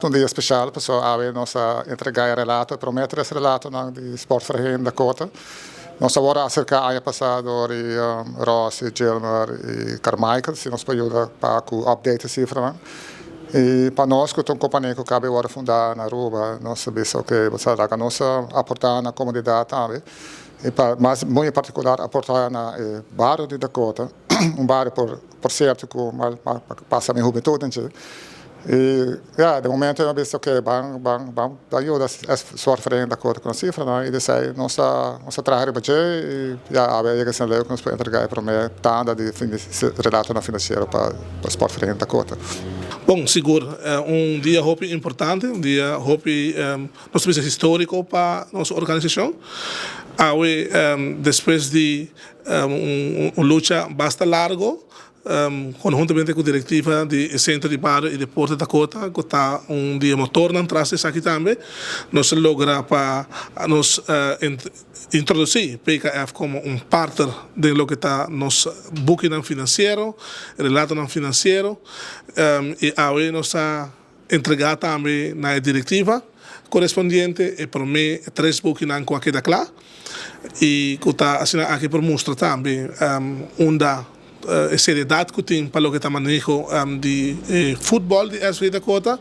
Un dia spesial pasobra awe nos a entregá e relato, e promé tres relatonan di Sportvereniging Dakota. Nos a wòrdu aserká aña pasá dor di Rossi, Gilmer i Carmichael si nos por yuda pa ku update e sifranan. I pa nos ku ta un kompania ku kaba di wòrdu fundá na Aruba, nos a bisa oke, bo sa laga nos aportá na komunidat tambe i pa mas muy en partikular aportá na e bario di Dakota. Un bario por por cierto cu a pasa mi hubentud en dje. Y ya, de momento mi a bisa ok, ban ban ban ban yuda e soort vereniging Dakota cu nos cifranan y desey nos a nos a traha riba dje y ya awe a yega esnan leu cu nos por entrega e prome tanda di relatonan financiero pa sport vereniging Dakota. Bon, sigur un dia hopi importante, un dia hopi nos ta bisa historico pa nos organisacion. Awe despues di Un lucha basta largo conhuntamente cu directiva di e Centro di Bario y Deporte Dakota cu ta un di e motornan tras di esaki tambe. Nos a logra pa nos introduci PKF como un partner den loke ta nos bukinan financiero, relatonan financiero y awe nos ta Entregá tambe na e direktiva korespondiente e promé tres bukinan ku a keda kla i ku ta asina aki por mustra tambe unda e seriedat ku tin pa loke ta maneho di e futbòl di SV Dakota,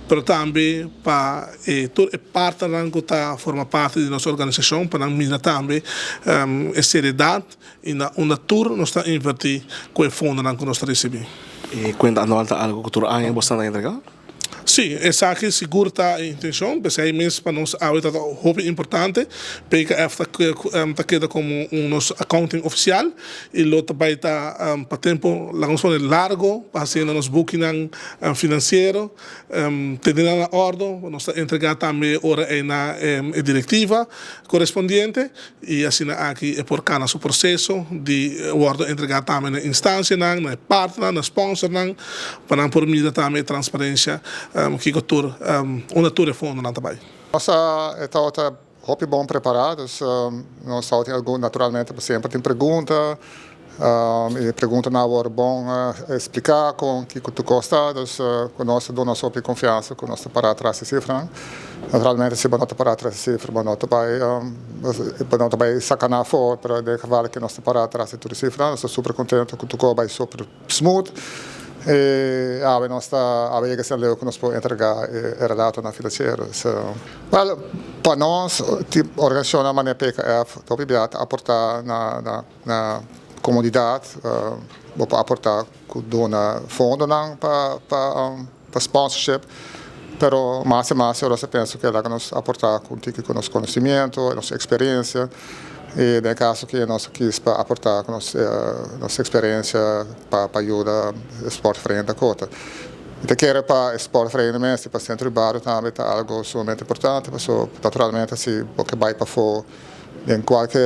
pero tambe pa e tur e partnernan ku ta forma parti di nos organisashon pa nan mira tambe e seriedat I na unda tur nos ta invertí ku e fondonan ku nos ta risibí. E kuenta anual ta algu ku tur aña bo sta ta entregá? Sí, esaki sigur ta e intenshon. P'esei mes pa nos awe ta hopi importante. PKF ta keda komo un nos accounting ofisial i lo ta bai ta pa tempu, laga nos pone, largo pa hasiendo nos bukinan finansiero, tene nan na òrdu. Nos ta entregá tambe ora ei na e direktiva korespondiente. I asina aki e por kana su proseso di wòrdu entregá tambe na instansianan, na e partnernan, na sponsornan, pa nan por mira tambe e transparensia kiko tur, unda tur e fondonan ta bai. Nos a tabata hopi bon prepará, dus nos tabatin algun, naturalmente bo semper tin pregunta, i e preguntanan a wòrdu bon espliká kon kiko tur kos ta, dus ku nos ta duna nos hopi konfiansa ku nos ta pará tras e sifranan. Naturalmente si bo no ta pará tras e sifra bo no ta bai bo no ta bai saka nan afó, pero den e geval ku nos ta pará tras di tur e sifranan nos ta super kontento ku tur kos a bai super smooth i awe nos ta awe yega esnan leu ku nos por entregá e relatonan finansiero. So, wèl pa nos organisashonnan manera PKF hopi bia ta aportá na na. Na komunidat bo por aportá ku duna fondonan pa pa sponsorship, pero mas i mas nos a pensa ku laga nos aportá ku un tiki ku nos konosimiento, nos eksperensia i den e kaso aki nos a kis pa aportá ku nos nos eksperensia pa pa yuda e sportvereniging Dakota. Mi ta kere pa e sportvereniging mes i pa Sentro di Bario tambe ta algo sumamente importante pasobra naturalmente si bo ke bai pafó Den kualke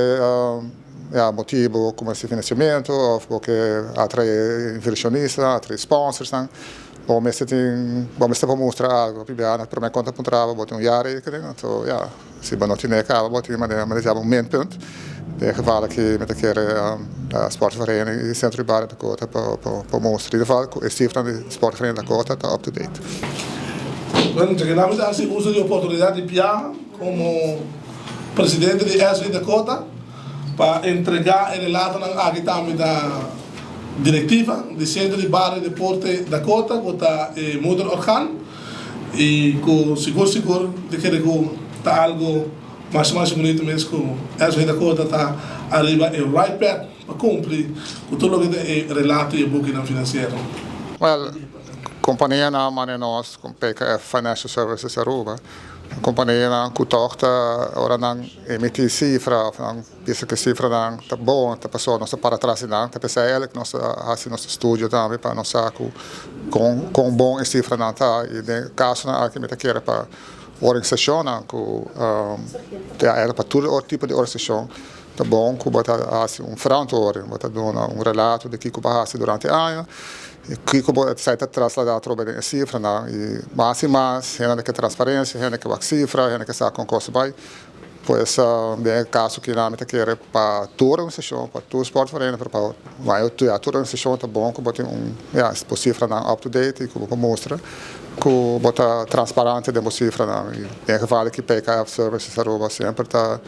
ya motibu komo si finansiamentu òf bo ke atraé invershonistanan, atraé sponsorsnan, bo mester tin, bo mester por mustra algu. Pibia na promé konta puntra bo, bo tin un jaarrekening? Anto ya, si bo no tine kaba bo tin manera mi ta yama un minpunt. Den e geval aki mi ta kere Sportvereniging i Sentro di Bario Dakota por mustra. In ieder geval ku e sifranan di Sportvereniging Dakota ta up to date. Bueno, dje nan mi ta hasi uso di oportunidat di biaha komo Presidente di SV Dakota pa entrega e relatonan aki tambe na directiva di Centro di Bario Deporte Dakota cu ta e moederorgaan y cu sigur sigur ta kere cu ta algo masha masha bunito mes cu SV Dakota ta ariba e right path pa cumpli cu tur loke ta e relato y e bukinan financiero. Well, companianan manera nos, con PKF Financial Services Aruba, Kompanianan ku tòg ta ora nan emití sifra òf nan bisa ku e sifranan ta bon, ta pasobra nos ta para tras di nan. Ta p'esei eigenlijk nos ta hasi nos estudio tambe pa nos sa ku kon kon bon e sifranan ta. I den e kasonan aki mi ta kere pa organisashonnan ku ta eigenlijk pa tur tipo di organisashon ta bon ku bo ta hasi un verantwoording, bo ta duna un relato di kiko bo a hasi durante e aña i kiko bo esei ta trasladá atrobe den e sifranan. I mas i mas hende ke transparensia, hende ke wak sifra, hende ke sa kon kos ta bai. Pues den caso cu nan ta kier pa tur organisacion, pa tur sportvereniging, pa ja, tur organisacion ta bon cu bo tin un, ja, cifranan up to date y cu bo mustra cu bo ta transparente den cifranan. Y den geval cu PKF Services Aruba semper ta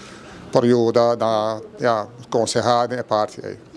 por yuda na, ja, conseha e parti ey.